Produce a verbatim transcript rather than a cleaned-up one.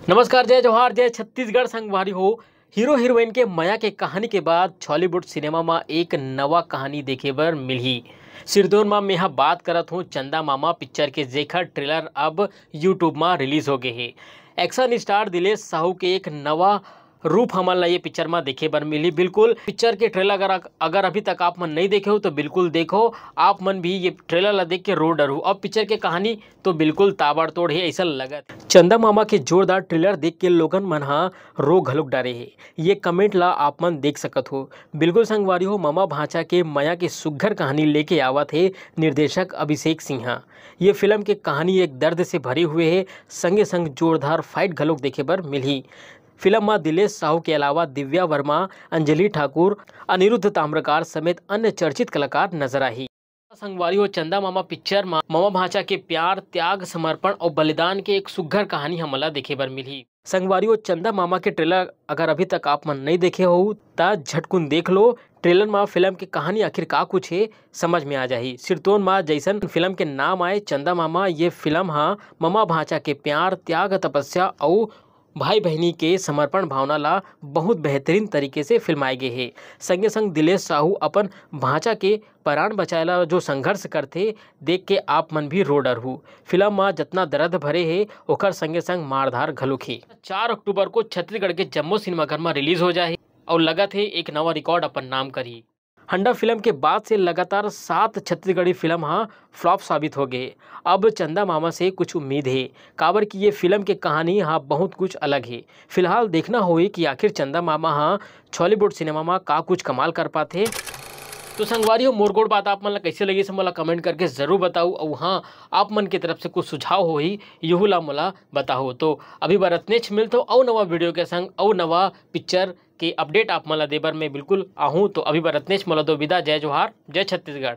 नमस्कार, जय जोहार, जय छत्तीसगढ़ संगवारी हो। हीरो हीरोइन के मया के कहानी के बाद छॉलीवुड सिनेमा म एक नवा कहानी देखे बर मिलही। सिरतोन म मेहा बात करत हूँ चंदा मामा पिक्चर के, जेखर ट्रेलर अब YouTube म रिलीज हो गे हे। एक्शन स्टार दिलेश साहू के एक नवा रूप हमन ला ये पिक्चर म देखे बर मिलही। बिल्कुल पिक्चर के ट्रेलर अगर, अगर अभी तक आप मन नहीं देखे हो तो बिल्कुल देखो, आप मन भी ये ट्रेलर ला देख के रो डरहू। अब पिक्चर के कहानी तो बिल्कुल ताबड़तोड़ हे ऐसा लगत। चंदा मामा के जोरदार ट्रेलर देख के लोगन मन हा रो घलोक डारे हे, ये कमेंट ला आप मन देख सकत हो। बिल्कुल संगवारी हो, मामा भांचा के मया के सुग्घर कहानी लेके आवत हे निर्देशक अभिषेक सिंहा। ये फिल्म के कहानी एक दर्द से भरे हुए हे, संगे संग जोरदार फाइट घलोक देखे बर मिलही। फिल्म म दिलेश साहू के अलावा दिव्या वर्मा, अंजलि ठाकुर, अनिरुद्ध ताम्रकार समेत अन्य चर्चित कलाकार नजर आही। संगवारी हो, चंदा मामा पिक्चर म मामा भांचा के प्यार, त्याग, समर्पण अउ बलिदान के एक सुग्घर कहानी हमन ला देखे बर मिलही। संगवारी हो, चंदा मामा के ट्रेलर अगर अभी तक आप मन नहीं देखे हो त झटकुन देख लो। ट्रेलर म फिल्म के कहानी आखिर का कुछ हे, समझ में आ जाही। सिरतोन म जैसन फिल्म के नाम आए चंदा मामा, ये फिल्म ह मामा भांचा के प्यार, त्याग, तपस्या अउ भाई बहिनी के समर्पण भावना ला बहुत बेहतरीन तरीके से फिल्माए गे हे। संगे संग दिलेश साहू अपन भांचा के परान बचाए ला जो संघर्ष करथे, देख के आप मन भी रो डरहू। फिल्म म जतना दर्द भरे हे, ओकर संगे संग मारधार घलोक हे। चार अक्टूबर को छत्तीसगढ़ के जम्मो सिनेमाघर म रिलीज हो जाही अउ लगत हे एक नवा रिकॉर्ड अपन नाम करही। हंडा फिल्म के बाद से लगातार सात छत्तीसगढ़ी फिल्म हा फ्लॉप साबित हो गए। अब चंदा मामा से कुछ उम्मीद हे, काबर कि ये फिल्म के कहानी हा बहुत कुछ अलग हे। फिलहाल देखना होही कि आखिर चंदा मामा हा छॉलीवुड सिनेमा मा का कुछ कमाल कर पाथे। तो संगवारी हो, मोर गोठ बात आप मन ला कैसे लगिस, मोला कमेंट करके जरूर बताऊ। अउ हाँ, आप मन के तरफ से कुछ सुझाव होही, यहू ला मोला बताहू। तो अभी बर अतनेच, मिलथो अउ नवा वीडियो के संग, अउ नवा पिक्चर के अपडेट आप मन ला देबर मैं बिल्कुल आहूँ। तो अभी बर अतनेच, मोला दो विदा। जय जोहार, जय छत्तीसगढ़।